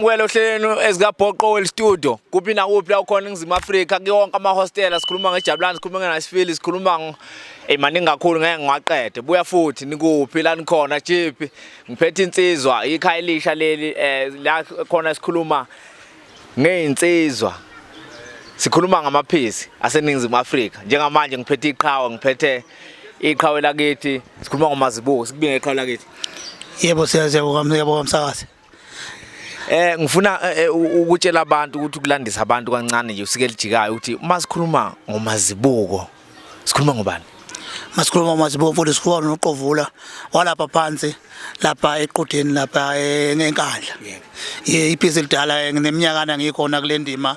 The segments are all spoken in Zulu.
Kwelo hlelweni ezikaBhoqo Well Studio kuphi nakuphi la ukhona eNingizimu Afrika kuyonke amahostela sikhuluma ngeJabulani sikhuluma ngeNasifili sikhuluma eh maningi kakhulu ngeke ngiwaqede buya futhi nikuphi la nikhona jiphi ngiphethe insizwa ikhaya elisha leli eh la khona sikhuluma ngezinsizwa sikhuluma ngamaphisi aseNingizimu Afrika njengamanje ngiphethe iqhawe ngiphethe iqhawe lakithi sikhuluma ngomazibuko sikubinge iqhawe lakithi. Yebo siyabonga siyabonga msakazi. Ngifuna ukutshela abantu ukuthi ukulandisa abantu kancane nje usike elijikayo ukuthi uma sikhuluma ngomazibuko sikhuluma ngobani? Masikhuluma ngomazibuko mfowethu sikhuluma noqovula walapha phansi lapha equdeni lapha eNkandla. Ye iphisi elidala ngineminyakana ngikhona kule ndima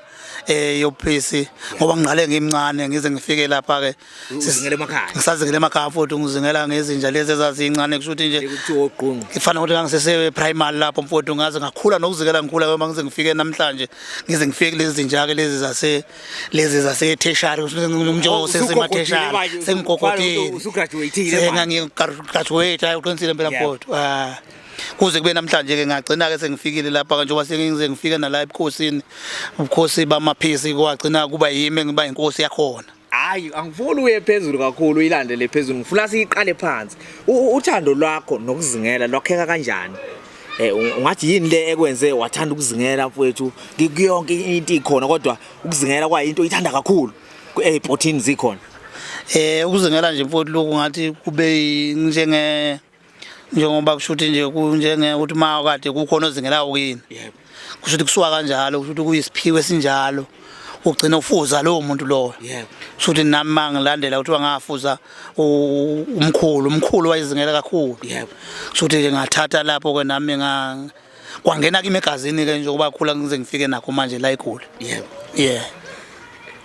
yobuphisi ngoba ngiqale ngimncane ngize ngifike lapha ke Uzingela emakhaya. Ngisazingela emakhaya futhi ngizingela ngezinja lezi ezazincane kusho ukuthi nje Kuthiwa ogqungu. Ifana ukuthi ngangisese primary lapho mfowethu ngaze ngakhula nokuzingela ngikhula ngoba ngize ngifike namhlanje ngize ngifike kulezi zinja ke lezi zase lezi zase tertiary njengoba sesema tertiary sengigogotile Usugraduateile manje. Sengigraduate hayi uqinisile impela mfowethu. Ah kuze kube namhlanje ke ngagcina ke sengifikile lapha njengoba sengize ngifike nala ebukhosini ubukhosi bamaphisi kwagcina kuba yimi engiba inkosi yakhona. Hayi angifuni uye phezulu kakhulu uyilandele phezulu ngifuna siyiqale phansi. Uthando lwakho nokuzingela lwakheka kanjani? Eh ungathi yini le ekwenze wathanda ukuzingela mfowethu kuyonke into ikhona kodwa ukuzingela kwayinto oyithanda kakhulu eziphothini zikhona. Ukuzingela nje mfowethu lokhu ngathi kube njenge njengoba kusho ukuthi nje kunjenge ukuthi uma kade kukhona ozingelayo kini Yebo. kusho ukuthi kusuka kanjalo kusho ukuthi kuyisiphiwo esinjalo ugcina ufuza lowo muntu lowo Yebo. kusho ukuthi nami uma ngilandela kuthiwa ngafuza umkhulu umkhulu wayezingela kakhulu Yebo. kusho ukuthi nje ngathatha lapho-ke nami nga kwangena kimi egazini ke njengoba khula ngize ngifike nakho manje la egoli yebo yeah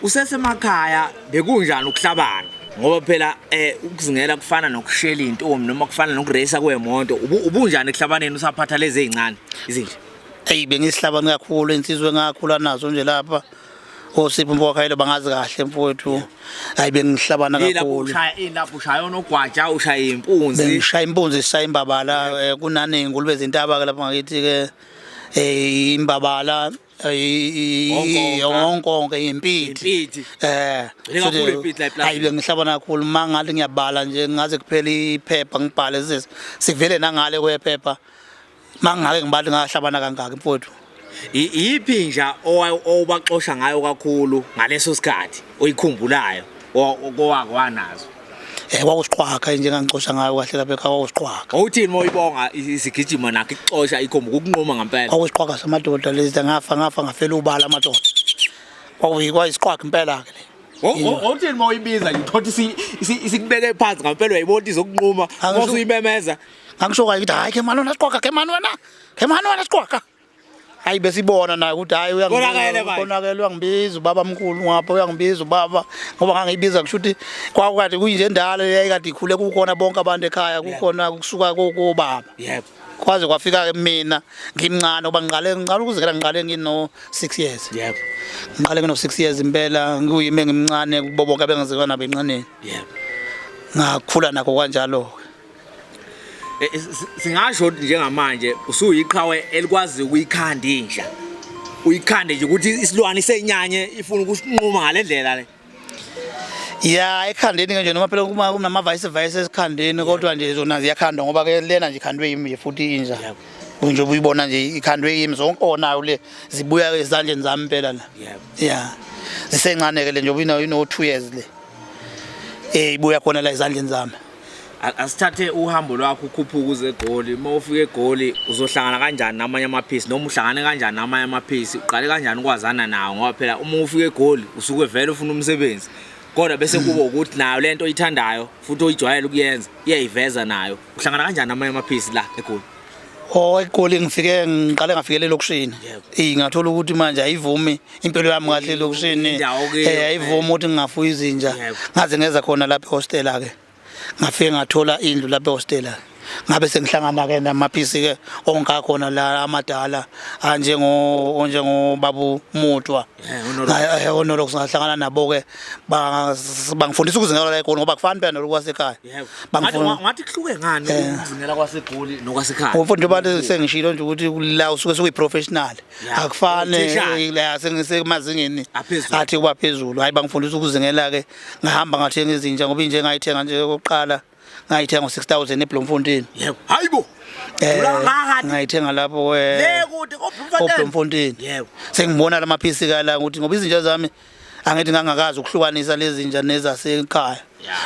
Usesemakhaya bekunjani ukuhlabana ngoba phela eh ukuzingela kufana nokushela intombi noma kufana nokureyisa kwemoto ubunjani ekuhlabaneni usaphatha lezi ezincane izinja Eyi bengisihlabani kakhulu insizwe engakhula nazo nje lapha osipho mfokakhayelo bangazi kahle mfowethu hayi bengihlabana Yilapho kakhulu ushaya ilapho ushaya onogwaja ushaya impunzi bengishaya impunzi sishaya imbabala kunane ingulube zentaba ke lapha ngakithi ke imbabala Onkonka. onkonke impiti Impiti. Gcwele kakhulu impiti la eplazini. Hayi bengihlabana kakhulu uma ngathi ngiyabala nje ngaze kuphela iphepha ngibhale sivele nangale kwephepha mangake ngibali ngahlabana kangaka mfowethu. Iyiphi inja owubaxosha ngayo kakhulu ngaleso sikhathi oyikhumbulayo kowake wanazo? Kwakusiqhwaga nje engangixosha ngayo kahle lapha ekhaya kwakusiqhwaga. Wawuthini uma uyibonga isigijima nakho ikuxosha ikhomba ukukunquma ngempela? Kwakusiqhwaga samadoda lezi ngafa ngafa ngafela ubala amadoda. Kwakwayisiqhwaga impela ke le. Wawuthini uma uyibiza nje uthola isikubeke phansi ngempela uyayibona izokunquma Angisho- uma usuyimemeza. Ngangisho kahle ukuthi hayi ke mani wena siqhwaga ke mani wena ke mani wena siqhwaga. Hayi besibona naye ukuthi hayi Konakele manje. Konakele uyangibiza ubaba mkhulu ngapha uyangibiza ubaba ngoba ngangiyibiza kusho ukuthi kwakukade kuyinje endala yayikade ikhule kukhona bonke abantu ekhaya kukhona kusuka kobaba. Yebo. Kwaze kwafika ke mina ngimncane ngoba ngiqale ngiqala ukuzekela ngiqale ngino 6 years. Yebo. Ngiqale ngino 6 years impela ngiyime ngimncane kubo bonke abengiziwa nabo enqaneni. Yebo. Ngakhula nakho kanjalo. Singasho ukuthi njengamanje usuyiqhawe elikwazi ukuyikhanda inja. Uyikhande nje ukuthi isilwane isenyanye ifuna ukusinquma ngale ndlela le. Ya ekhandeni ke nje noma phela kuma kunama vice vice esikhandeni kodwa nje zona ziyakhandwa ngoba ke lena nje ikhandwe yimi nje futhi inja. Yebo. Nje ubuyibona nje ikhandwe yimi zonke onayo le zibuya ezandleni zami impela la. Yebo. Yeah. Zisencane ke le nje ino 2 years le. Ibuya khona la ezandleni zami. Asithathe uhambo lwakho ukhuphuke uze eGoli. Uma ufika eGoli uzohlangana kanjani namanye amaphisi noma uhlangane kanjani namanye amaphisi uqale kanjani ukwazana nawo ngoba phela uma ufika eGoli usuke vele ufuna umsebenzi kodwa bese kuba ukuthi nayo lento oyithandayo futhi oyijwayele ukuyenza iyayiveza nayo. Uhlangana kanjani namanye amaphisi la eGoli? Oh eGoli ngifike ngiqale ngafikela elokishini. Yebo. Eh ngathola ukuthi manje ayivumi impilo yami kahle elokishini. Indawo kuyo, Ayivumi ukuthi ngingafuya izinja. Yebo. Ngaze ngeza khona lapha ehostela ke. Ngafike ngathola indlu lapha ehostela. Ngabe sengihlangana ke namaphisi ke onke akhona la amadala anjengo onjengo Mutwa. Onorox ngahlangana nabo ke bangifundisa ukuzingela la eGoli ngoba kufani phela nokwasekhaya. Bangifuna ngathi kuhluke ngani ukuzingela kwaseGoli nokwasekhaya? Mfundisi abantu sengishilo nje ukuthi la usuke sukuyi professional. Akufani la sengisemazingeni athi kuba phezulu. Hayi bangifundisa ukuzingela ke ngahamba ngathenga izinja ngoba inje ngayithenga nje okokuqala ngayithenga ngo-6000 eBloemfontein. Yebo. Hayibo. Ngayithenga lapho le kude koBloemfontein. Yebo. Sengibona lamaphisi kala ukuthi ngoba izinja zami angithi ngangakazi ukuhlukanisa lezi zinja nezasekhaya.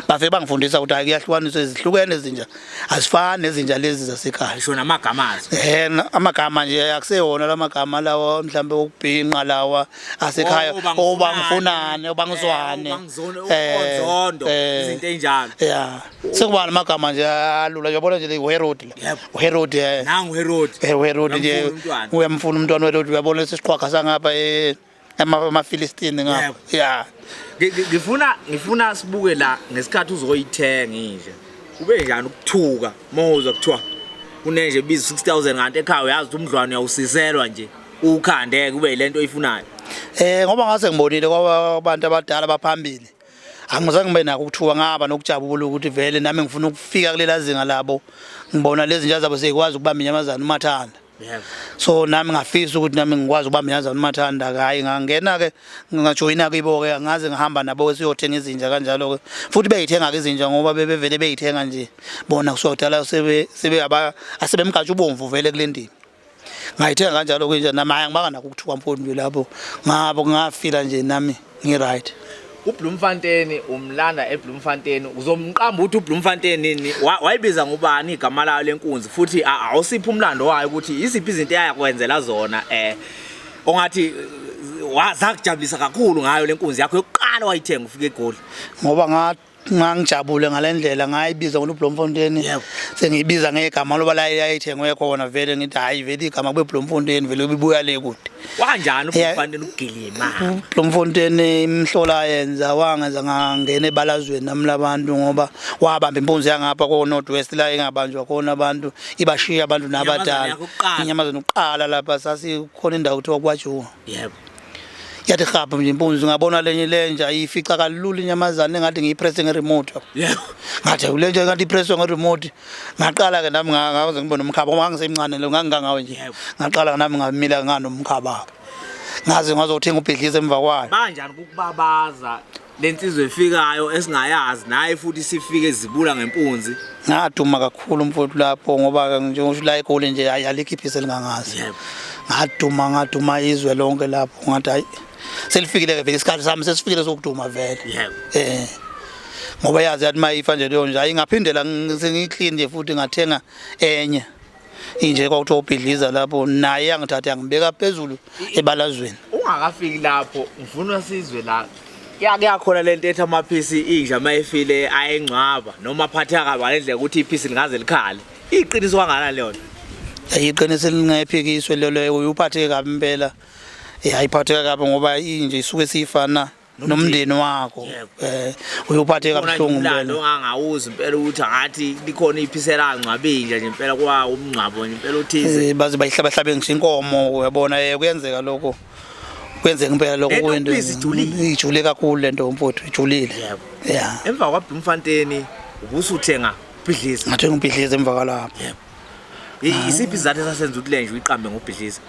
Bafike bangifundisa ukuthi hayi kuyahlukaniswa ezihlukene izinja azifani nezinja lezi zasekhaya. Ngisho namagama azo. Amagama nje akusewona lamagama lawa mhlambe okubhinqa lawa asekhaya obangifunane obangizwane onzondo izinto ezinjalo. Yeah. Sekuba namagama nje alula uyabona nje le Herod la. Herod nangu Herod. Herod nje uyamfuna umntwana weRod uyabona lesiqhwaga sangapha emaFilistini ngapha. Yeah. Ngifuna sibuke la ngesikhathi uzoyithenga inje. Ube njani ukuthuka mawuzwa kuthiwa kunenje ibiza 6000 kanti ekhaya uyazi ukuthi umdlwane uyawusiselwa nje ukhande kube yilento oyifunayo. Ngoba ngase ngibonile kwabantu abadala baphambili. Angizange ngibe nako ukuthuka ngaba nokujabula ukuthi vele nami ngifuna ukufika kulela zinga labo. Ngibona lezi zinja zabo seyikwazi ukubamba inyamazana umathanda. So nami ngafisa ukuthi nami ngikwazi ukubamba inyamazana umathanda. Hayi ngangena ke ngajoyina kibo ke ngaze ngihamba nabo siyothenga izinja kanjalo ke. Futhi beyithenga ke izinja ngoba bebevele beyithenga nje. Bona kusodala sebe asebemgatsha ubomvu vele kulendima. Ngayithenga kanjalo ke nje nami angibanga nakho ukuthuka mfowethu lapho. Ngabo ngafila nje nami ngi right. uBloemfontein umlanda eBloemfontein uzomqamba ukuthi uBloemfontein nini wayibiza ngubani igama layo lenkunzi futhi awusiphi umlando wayo ukuthi iziphi izinto eyakwenzela zona ongathi wazakujabulisa kakhulu ngayo lenkunzi yakho yokuqala wayithenga ufike eGoli. Ngoba ngangijabule ngalendlela ngayibiza ngoBloemfontein sengiyibiza ngegama loba la yayithengwe khona vele ngithi hayi vele igama kube Bloemfontein vele ubibuya le kude. Wanjani uBloemfontein ukugilima? Bloemfontein imhlola yenza wangenza ngangena ebalazweni nami labantu ngoba wabamba impunzi yangapha ko North West la engabanjwa khona abantu ibashiya abantu nabadala. Inyamazana uqala lapha sasikhona indawo kuthiwa kwaJuwa. Yebo. Yathi hapha nje impunzi ngabona lenye lenja ifica kalula inyamazana engathi ngiyipress ngeremote. Yebo. Ngathi lenja engathi ipress ngeremote. Ngaqala ke nami ngaze ngibe nomkhaba ngoba ngisemncane lo ngangingangawe nje. Ngaqala nami ngamila nganomkhaba. Ngaze ngazothenga ubhidliza emva kwayo. Banjani ukubabaza lensizwe efikayo esingayazi naye futhi sifike ezibula ngempunzi? Ngaduma kakhulu mfowethu lapho ngoba njengoba la eGoli nje alikhiphise lingangazi. Ngaduma izwe lonke lapho ngathi hayi selifikile ke vele isikhathi sami sesifikile sokuduma vele. Yebo. Ngoba yazi yathi mayifa nje leyo nje ayingaphindela sengiyiclean nje futhi ngathenga enye. Inje kwakuthiwa ubhidliza lapho naye yangithatha yangibeka phezulu ebalazweni. Ungakafiki lapho ngifuna sizwe la kuyakhona lento ethi amaphisi inja mayifile ayengcwaba noma aphatheka kabi ngalendlela ukuthi iphisi lingaze likhale. Iqiniso kangakanani leyo nto? Iqiniso elingephikiswe lelo uyuphatheke kabi impela. Ayiphatheka kabi ngoba inje isuke sifana nomndeni wakho. Uyuphatheka kabuhlungu impela. Ongangawuzi impela ukuthi angathi likhona iphisi elangcwaba inja nje impela kwa umngcwabo nje impela othize. Baze bayihlabahlabe ngisho inkomo uyabona kuyenzeka lokho. Kwenzeka impela lokho kuyinto ijule kakhulu lento mfowethu ijulile. Yebo. Yeah. Emva kwaBloemfontein ubusuthenga ubhidliza. Ngathenga ubhidliza emva kwalapho. Yebo. Isiphi isizathu esasenza ukuthi lenje uyiqambe ngobhidliza?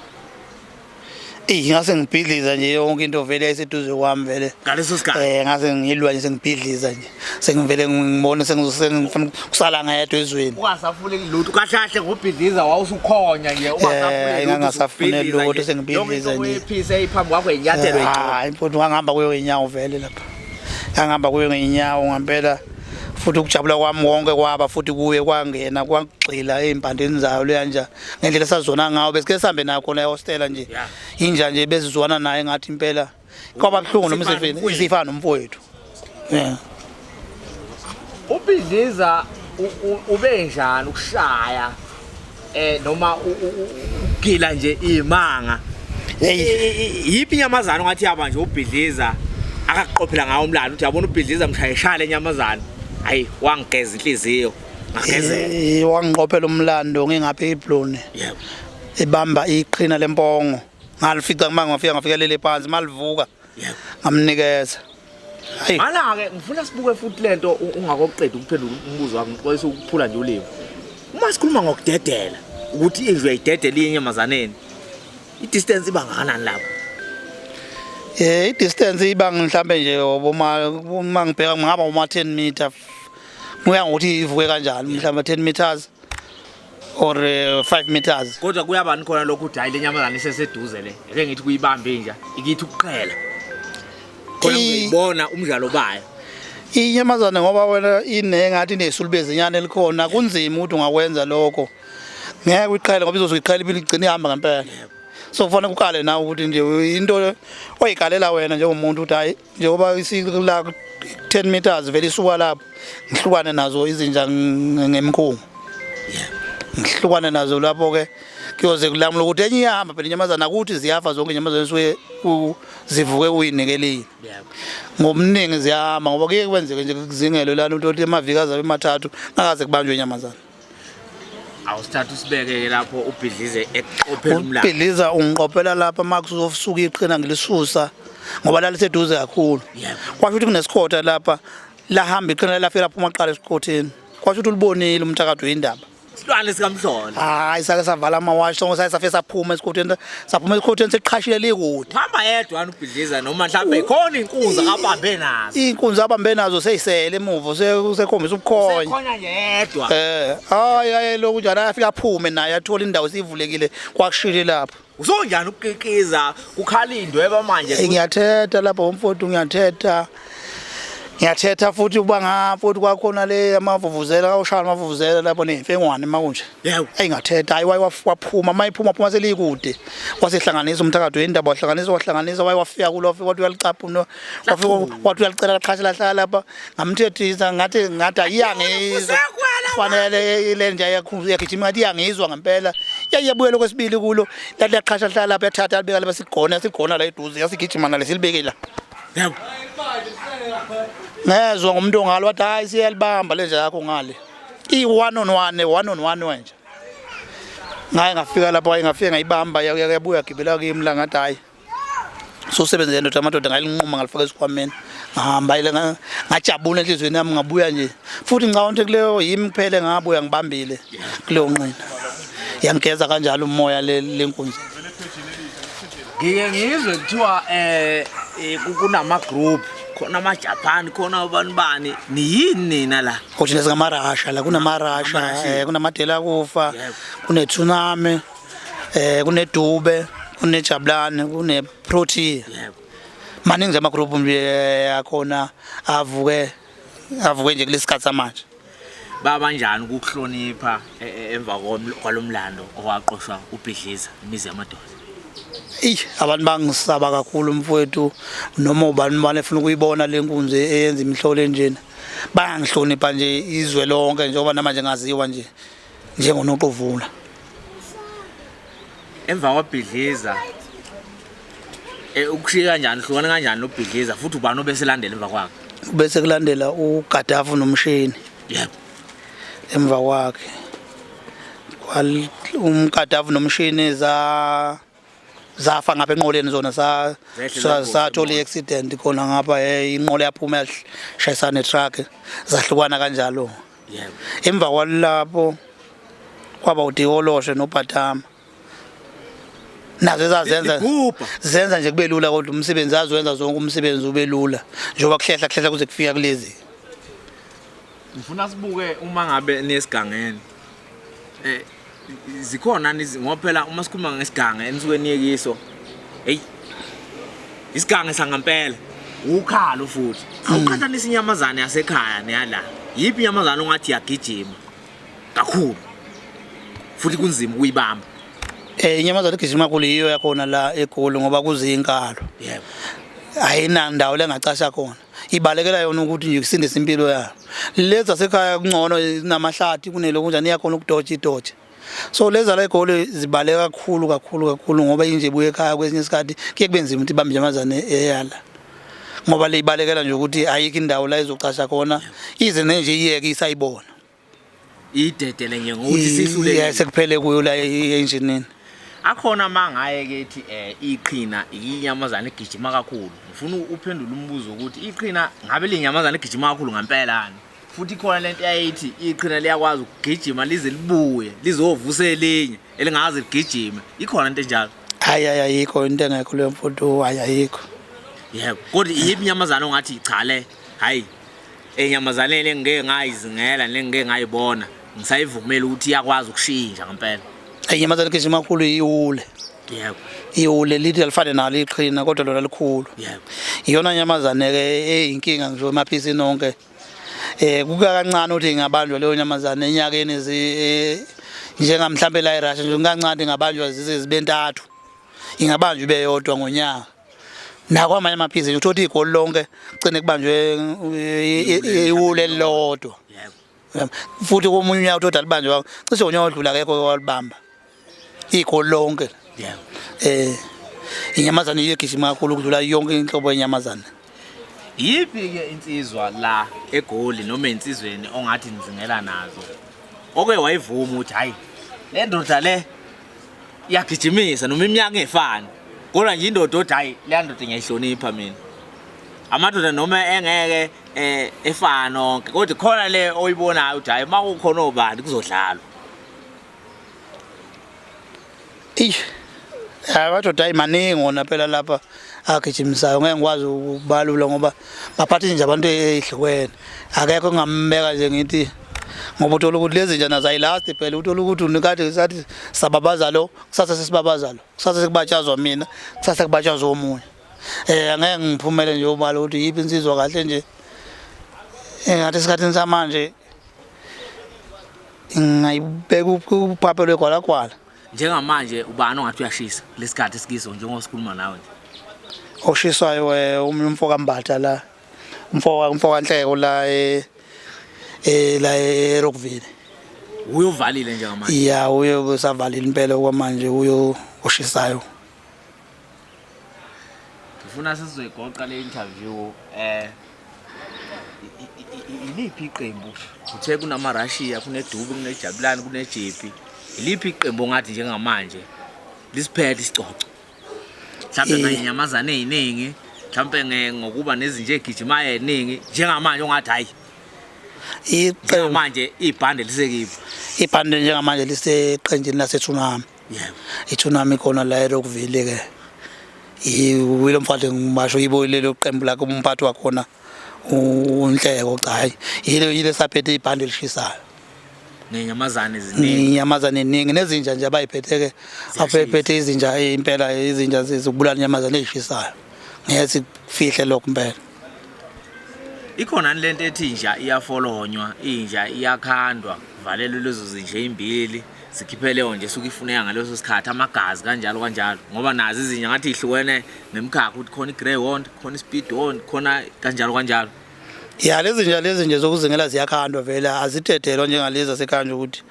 Ngase ngibhidliza nje yonke into vele ayiseduze kwami vele. Ngaleso sikhathi. Ngase ngilwa nje sengibhidliza nje. Sengivele ngibone sengifuna kusala ngedwa ezweni. Ungasafuni lutho kahle kahle ngobhidliza wawusukhonya nje ungasafuni lutho. Ngangasafune lutho sengibhidliza nje. Iphisi eyiphambi kwakho inyathelo igqoka. Hayi mfowethu ngangihamba kuyo ngenyawo vele lapha. Ngangihamba kuyo ngenyawo ngempela. Futhi ukujabula kwami konke kwaba futhi kuye kwangena kwagxila ezimpandeni zayo leya ngendlela sazona ngawo besike sihambe nayo khona ehostela nje. Inja nje bezizwana naye ngathi impela kwaba buhlungu noma isifana nomfowethu. Yeah. Ubhidliza ube njani ukushaya noma ukugila nje imanga? Yiphi inyamazana ongathi yaba nje ubhidliza akakuqophela ngawo umlando uthi yabona ubhidliza mshayeshaya lenyamazana hayi wangigeza inhliziyo. Ngagezela. Wangiqophela umlando ngingapha eBlune. Yebo. Ebamba iqhina lempongo. Ngalifica uma ngafika ngafika lele phansi malivuka. Yebo. Ngamnikeza. Hayi. Mana ke ngifuna sibuke futhi lento ungakoqeda ukuphendula umbuzo wakho ngixolisa ukuphula nje ulimi. Uma sikhuluma ngokudedela ukuthi indlu uyayidedela inyamazaneni. I-distance iba ngakanani lapho? I-distance iba mhlambe nje uma ngibheka ngaba uma 10 meter. Kuya ngokuthi ivuke kanjani mhlambe 10 meters or 5 meters. Kodwa kuyabani khona lokhu ukuthi hayi le nyamazane iseseduze le. Ake ngithi kuyibambe inja ikithi ukuqhela. Khona ngiyibona umdlalo bayo. Inyamazane ngoba wena inengathi inesulubezi nyana elikhona kunzima ukuthi ungakwenza lokho. Ngeke uyiqhele ngoba izoziqhela ibili igcine ihamba ngempela. So kufanele ukale nawe ukuthi nje into oyikalela wena njengomuntu ukuthi hayi njengoba isila 10 meters vele isuka lapho ngihlukane nazo izinja ngemkhungu. Ngihlukane nazo lapho ke kuyoze kulamula ukuthi enye iyahamba phela inyamazana ukuthi ziyafa zonke inyamazana esuke zivuke uyinikelile. Ngomningi ziyahamba ngoba kuye kwenzeke nje kuzingelwe lana umuntu othi amaviki azabe emathathu ngakaze kubanjwe inyamazana. Awusithatha usibeke lapho ubhidlize ekuqophela umlando. Ubhidliza ungiqophela lapha makuzosuka iqhina ngilisusa ngoba laliseduze kakhulu. Kwasho ukuthi kunesikhotha lapha lahamba iqhina lafika laphuma kuqala esikhotheni. Kwasho ukuthi ulibonile umthakathi wendaba. Silwane sikamhlola. Hayi sake savala amawashi sonke saye safike saphuma esikhotheni saphuma esikhotheni seqhashile likude. Hamba yedwa ubhidliza noma mhlambe khona inkunzi abambe nazo. Inkunzi abambe nazo seyisele emuva sekhombisa ubukhonya. Sekhonya nje yedwa. Hayi hayi lokhu njalo afika aphume naye athola indawo sivulekile kwakushile lapho. Usonjani ukukikiza kukhala indweba manje. Ngiyathetha lapho umfowethu ngiyathetha. Ngiyathetha futhi uba ngapha futhi kwakhona le amavuvuzela awushaya amavuvuzela lapho nemfengwane makunje. Yebo. Ayingathetha hayi waphuma mayiphuma phuma selikude. Wasehlanganisa umthakathi wendaba wahlanganisa wahlanganisa waye wafika kulo wafika wathi uyalicapha wafika wathi uyalicela laqhasha lahlala lapha ngamthethisa ngathi ngathi ayiyangizwa. Fanele le nje yagijima ngathi iyangizwa ngempela. Yayiyabuyela kwesibili kulo lathi laqhasha lahlala lapha yathatha libeka lapha sigona sigona la eduze yasigijima nale silibeke la. Yebo. Ngezwa ngomuntu ongalo wathi hayi siyalibamba lenja yakho ngale. I one on one one on one wenja. Ngaye ngafika lapho hayi ngafika ngayibamba yabuya gibela kimi la ngathi hayi. Sosebenze ndoda amadoda ngalinquma ngalifaka esikhwameni. Ngahamba ile ngajabula enhlizweni yami ngabuya nje. Futhi ngicabanga ukuthi kuleyo yimi kuphele ngabuya ngibambile kuleyo nqina. Yangigeza kanjalo umoya le lenkunzi. Ngike ngizwe kuthiwa kunama group khona ama Japan khona abantu bani niyini nina la? Uthi singamarasha la kunamarasha kunamadela kufa kune tsunami kunedube kunejabulane kune protea. Maningi nje ama group nje akhona avuke nje kulesikhathi samanje. Babanjani ukuhlonipha emva kwalomlando owaqoshwa ubhidliza imizi yamadoda? Abantu bangisaba kakhulu mfowethu noma ubani bani efuna ukuyibona lenkunzi eyenza imihlolo enjena. Bangihlonipha nje izwe lonke njengoba namanje ngaziwa nje njengoNoqovula. Emva kwabhidliza ukushiya kanjani hlukana kanjani nobhidliza futhi ubani obeselandela emva kwakhe? Bese kulandela uGadafu nomshini. Yebo. Emva kwakhe umGadafu nomshini zafa ngapha enqoleni zona sathola i-accident khona ngapha inqola yaphuma yashayisana netruck zahlukana kanjalo. Yebo. Emva kwalapho kwaba uDikoloshe noBhatama. Nazo ezazenza zenza nje kube lula kodwa umsebenzi azowenza zonke umsebenzi ube lula njengoba kuhlehla kuhlehla kuze kufika kulezi. Ngifuna sibuke uma ngabe nesigangeni. Zikhona ngoba phela uma sikhuluma ngesiganga enisuke niyekiso. Hey. Isiganga sangampela ukhalo futhi. Awuqhathanisa inyamazana yasekhaya neyala. Yiphi inyamazana ongathi yagijima kakhulu? Futhi kunzima ukuyibamba. Inyamazana egijima kakhulu yiyo yakhona la eGoli ngoba kuzinkalo. Yebo. Ayinandawo lengacasha khona. Ibalekela yona ukuthi nje kusindise impilo yayo. Lezi zasekhaya kungcono inamahlathi kunelo kunjani iyakhona ukudoja idoje. So lezi la eGoli zibaleka kakhulu kakhulu kakhulu ngoba inje ibuye ekhaya kwesinye isikhathi kuye kube nzima ukuthi ibambe inyamazane eyala. Ngoba le ibalekela nje ukuthi ayikho indawo la izocasha khona ize nje iyeke isayibona. Idedele nje ngokuthi sihlulekile. Yeah, sekuphele kuyo la enjinini. Akhona mangaye ke ethi iqhina inyamazana egijima kakhulu. Ngifuna uphendule umbuzo ukuthi iqhina ngabe linyamazana egijima kakhulu ngempela ni? Futhi ikhona lento eyayithi iqhina liyakwazi ukugijima lize libuye lizovusa elinye elingaze ligijime. Ikhona into enjalo? Hayi, hayi, ayikho into engekho leyo mfuthu, hayi, ayikho. Yebo, kodwa iyiphi inyamazana ongathi cha le, hayi, enyamazaneni engike ngayizingela nengike ngayibona ngisayivumela ukuthi iyakwazi ukushintsha ngempela? Inyamazana egijima kakhulu iwule. Yebo. Iwule lithi alifane nalo iqhina, kodwa lona likhulu. Yebo. Iyona nyamazane ke eyinkinga ngisho emaphisini onke. Kuka kancane ukuthi ingabanjwa leyo nyamazane enyakeni njenga mhlambe la eRussia nje kancane ingabanjwa zize zibe ntathu. Ingabanjwa ibe yodwa ngonyaka. Nako amanye amaphisi uthola igoli lonke gcine kubanjwe iwule lodwa. Yebo. Futhi komunye unyaka uthola libanjwa cishe ngonyaka odlula akekho walibamba. Igoli lonke. Yebo. Inyamazane iyegijima kakhulu ukudlula yonke inhlobo yenyamazane. Yiphi ke insizwa la eGoli noma insizweni ongathi nizingela nazo oke wayivuma ukuthi hayi le ndoda le iyagijimisa noma iminyaka ingefani, kodwa nje indoda othi hayi le ndoda ngiyayihlonipha mina? Amadoda noma engeke efana onke, kodwa khona le oyibonayo ukuthi hayi makukhona obani kuzodlalwa. Eish, amadoda ayi maningi wona phela lapha agijimisayo, ngeke ngikwazi ukubalula ngoba baphatha nje abantu ezihlukene. Akekho engingambeka nje ngithi, ngoba uthola ukuthi lezi nje nazo ayilasti phela. Uthola ukuthi unikade sathi sababaza lo, kusasa sesibabaza lo, kusasa sekubatshazwa mina, kusasa kubatshazwa omunye. Angeke ngiphumele nje ubala ukuthi yiphi insizwa kahle nje. Ngathi esikhathini samanje ngayibeka uphaphe lwegwalagwala. Njengamanje ubani ongathi uyashisa lesikhathi esikiso njengoba sikhuluma nawe nje? Oshisayo umfo kaMbatha la, umfo kaNhleko la la eRockville. Uyovalile njengamanje? Ya, uye usavalile impela okwamanje, uyo oshisayo. Ngifuna sizoyigoqa le interview. Iliphi iqembu? Uthe kunama Russia, kuneDube, kuneJabulani, kuneJepi. Iliphi iqembu ongathi njengamanje lisiphethe isicoco? Mhlawumbe ngenyamazane eziningi, mhlawumbe ngokuba nezinja egijimayo eziningi, njengamanje ongathi hayi. Iqembu manje ibhande lisekibo. Ibhande njengamanje liseqenjini laseTsunami. Yebo. ITsunami khona la eRockville ke. Iwilo mfati ngisho yibo lelo qembu lakhe, umphathi wakhona uNhleko, cha hayi yilo yile saphethe ibhande elishisayo. Ngenyamazane eziningi. Inyamazane eziningi nezinja nje abayiphethe ke, abaphethe izinja impela, izinja zokubulala inyamazane ezishisayo. Ngeke sikufihle lokho impela. Ikhona lento ethi inja iyafolonywa, inja iyakhandwa, kuvalelwe lezo zinja ezimbili, sikhiphe leyo nje suke ifuneka ngaleso sikhathi, amagazi kanjalo kanjalo, ngoba nazo izinja ngathi ihlukene ngemkhakha ukuthi khona i-greyhound, khona i-speedhound, khona kanjalo kanjalo. Ya, lezi nja lezi nje zokuzingela ziyakhandwa vele, azidedelwa njengalezi zasekhaya ukuthi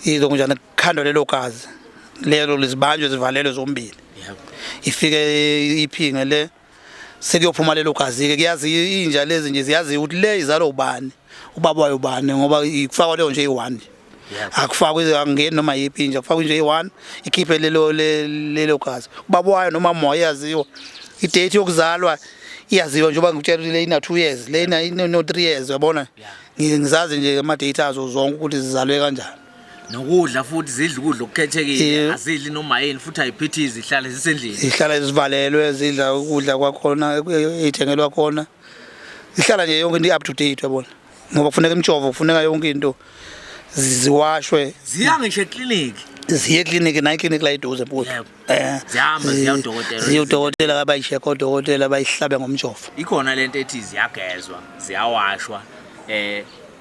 izokunjani, kukhandwa lelo gazi lelo lizibanjwe zivalelwe zombili. Yebo. Ifike iphinge le sekuyophuma lelo gazi ke, kuyazi inja lezi nje ziyazi ukuthi le izalwa ubani, ubaba wayo ubani, ngoba ikufakwa leyo nje iyi-one. Yebo. Akufakwe, angeni noma yiphi inja, kufakwa inja eyi-one ikhiphe lelo gazi, ubaba wayo noma moya iyaziwa, idate yokuzalwa iyaziwa, njengoba ngikutshela ukuthi le ina 2 years, le ina no 3 years, uyabona. Ngizazi nje ama date azo zonke ukuthi zizalwe kanjani. Nokudla futhi zidla ukudla okukhethekile, azidli noma yini, futhi ayiphithizi, ihlale zisendlini. Zihlala zivalelwe, zidla ukudla kwakhona eyithengelwa khona, zihlala nje yonke into up to date, uyabona, ngoba kufuneka imijovo, kufuneka yonke into ziwashwe. Ziya ngisho ekliniki? Ziye ekliniki, nayo ikliniki la eduze mfowethu. Yebo. Zihamba ziya udokotela. Ziye udokotela, abayishekha odokotela, bayihlabe ngomjovo. Ikhona lento ethi ziyagezwa, ziyawashwa,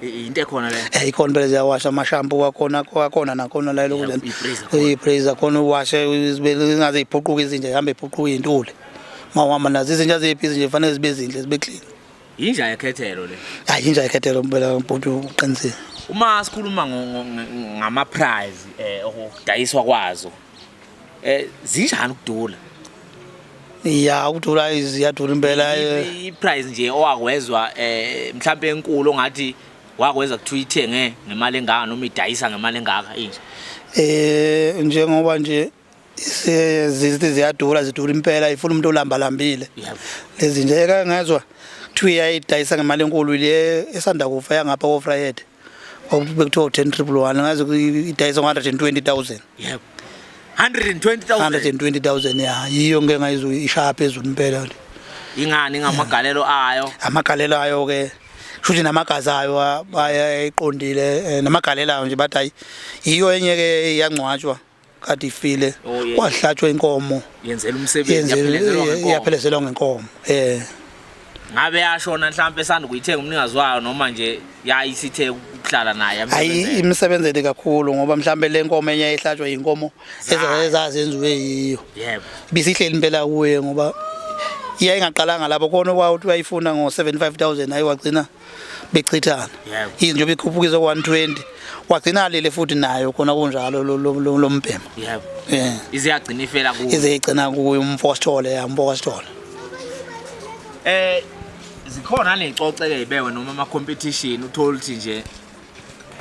into ekhona le? Ikhona phela, ziyawasha, amashampu wakhona kwakhona nakhona la lokhu. I-praise khona. I-praise khona, uwashe zingaze iphuquke izinja, ihambe iphuquke intuli mawuhamba nazo izinja ziphi, izinja kufanele zibe zinhle, zibe clean. Inja yekhethelo le? Hayi, inja yekhethelo impela bhuti, uqinisile. Uma sikhuluma ngama prize okudayiswa kwazo, zinjani ukudula? Ya, ukudula ziyadula impela. I-price nje owakwezwa mhlambe enkulu ongathi Wakwenza kuthiwa ithenge ngemali engaka noma idayisa ngemali engaka inja? Njengoba nje zithi ziyadura, zidura impela, ifuna umuntu olambalambile. Lezi nje eke ngezwa kuthiwa iyayidayisa ngemali enkulu le esanda kufa yangapha ko-Vryheid. Bekuthiwa u-10 111 ngaze idayisa ngo-120,000. Yebo. 120,000. 120,000 ya, yiyo ngeke ngayizwa ishaya phezulu impela le. Ingani ngamagalelo ayo? Amagalelo ayo ke shuthi namagazi ayo ayiqondile, namagalelo ayo nje bathi hayi yiyo enye ke iyangcwatshwa kade ifile. Oh, yeah. Kwahlatshwa inkomo. Yenzela umsebenzi, yaphelezelwa ngenkomo. Yaphelezelwa ngenkomo. Ngabe yashona mhlawumbe esanda kuyithenga umnikazi wayo noma nje yayisithe ukuhlala naye Hayi, yamsebenzela? Imsebenzele kakhulu ngoba mhlambe le nkomo enye ehlatshwa inkomo Zayo. ezazenziwe yiyo. Bisihleli impela kuye ngoba iyaye ingaqalanga lapho khona okwawuthi uyayifuna ngo-75,000 hayi wagcina bechithana. Njengoba ikhuphukise ku-120 wagcina alile futhi nayo khona kunjalo lo mbhemo. Ize yagcina ifela kuyo. Ize igcina kuyo umfo kaSithole, ya, umfo kaSithole. Zikhona ney'coce-ke y'bewe noma ama-competition uthole ukuthi nje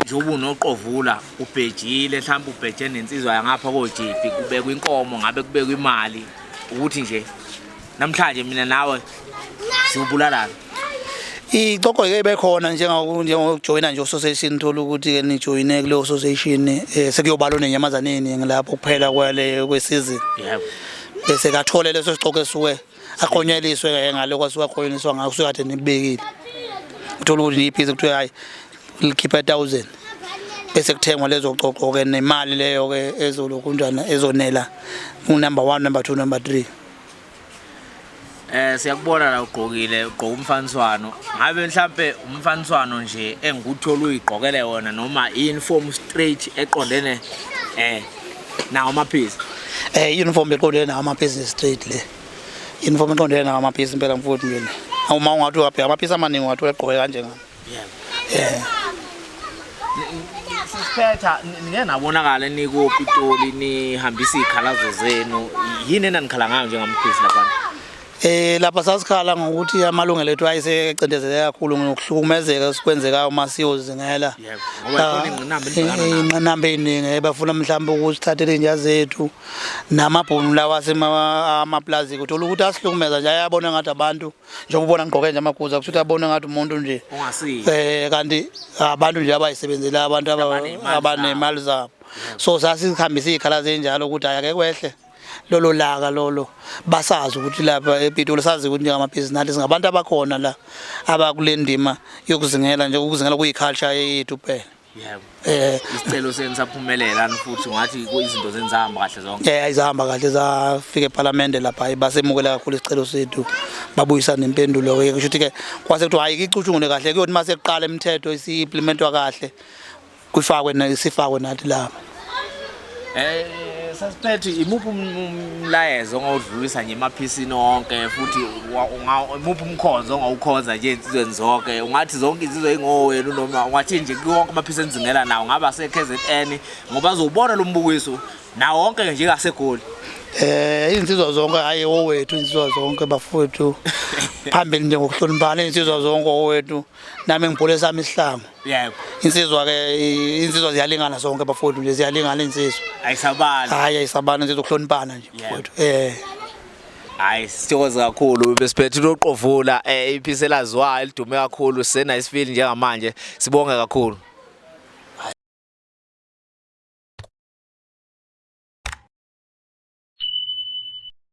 njengoba unoqovula ubhejile mhlawumbe ubheje nensizwa yangapha kojipi kubekwa inkomo ngabe kubekwa imali ukuthi nje namhlanje mina nawe siwubulalana. Icoco ke bekhona njengokujoyina nje association, thola ukuthi ke nijoyine kuleyo association, sekuyobalwa nenyamazane eningi lapho kuphela kwale kwesizini. Bese kathole leso sicoco esuke akhonyeliswe ke ngaloko asuke akhonyeliswa ngakho kusuke kade nibekile. Uthola ukuthi niyiphise kuthiwe hayi likhipha 1000 bese kuthengwa lezo coco ke nemali leyo ke ezolokunjana ezonela u number 1, number 2, number 3. Siyakubona la ugqokile, ugqoka umfaniswano. Ngabe mhlambe umfaniswano nje engikuthola uyigqokele wona noma uniform straight eqondene nawo amaphisi? Uniform eqondene nawo amaphisi straight le. Uniform eqondene nawo amaphisi impela mfowethu nje le. Uma ungathi uyabheka amaphisi amaningi ungathi uyagqoke kanje ngami. Sisiphetha nike nabonakala nikuPitoli nihambisa izikhalazo zenu. Yini enanikhala ngayo njengamaphisi lapha? Lapha sasikhala ngokuthi amalungelo ethu ayesecindezeleke kakhulu ngokuhlukumezeka esikwenzekayo uma siyozingela. Ngoba ikhona ingqinamba enibhekana nayo. Ingqinamba eyiningi, bafuna mhlawumbe ukusithathela iy'nja zethu namabhunu lawa amaplaziki. Uthola ukuthi asihlukumeza nje, ayabona ngathi abantu njengoba ubona ngigqoke nje amaguza kusho ukuthi abone ngathi umuntu nje. Ongasiyo. Kanti abantu nje abayisebenzela abantu Abaney'mali abanemali zabo. So sasihambisa iy'khala ezinjalo ukuthi hhayi ake kwehle lolo laka lolo, basazi ukuthi lapha ePitoli sazi ukuthi njengamabhizinisi nathi singabantu abakhona la abakule ndima yokuzingela nje, ukuzingela kuyi-culture yethu phela. Isicelo senu saphumelela futhi ungathi izinto zenu zahamba kahle zonke? Ayizahamba kahle, zafika ePhalamende lapha, hayi basemukela kakhulu isicelo sethu, babuyisa nempendulo ke kusho ukuthi ke kwase kuthiwa hayi icutshungule kahle, kuyothi mase kuqala imithetho isiimplementwa kahle kufakwe sifakwe nathi lapha. Sasiphethe imuphi umlayezo ongawudlulisa nje emaphisini onke futhi imuphi umkhonzo ongawukhonza nje insizweni zonke? Ungathi zonke insizwe ingowenu noma ungathi nje kuwonke amaphisi enzingela nawo ngaba se KZN ngoba azowubona lo mbukiso nawo wonke nje ngaseGoli. Insizwa zonke hayi owethu, insizwa zonke bafowethu phambili nje ngokuhloniphana, insizwa zonke owethu, nami ngibhole sami isihlangu. Insizwa ke insizwa ziyalingana zonke bafowethu nje, ziyalingana insizwa. Ayisabani. Hayi ayisabani insizwa, ukuhloniphana nje bafowethu. Hayi sithokoze kakhulu besiphethe uqovula iphisi elaziwayo elidume kakhulu sena isifili njengamanje, sibonge kakhulu.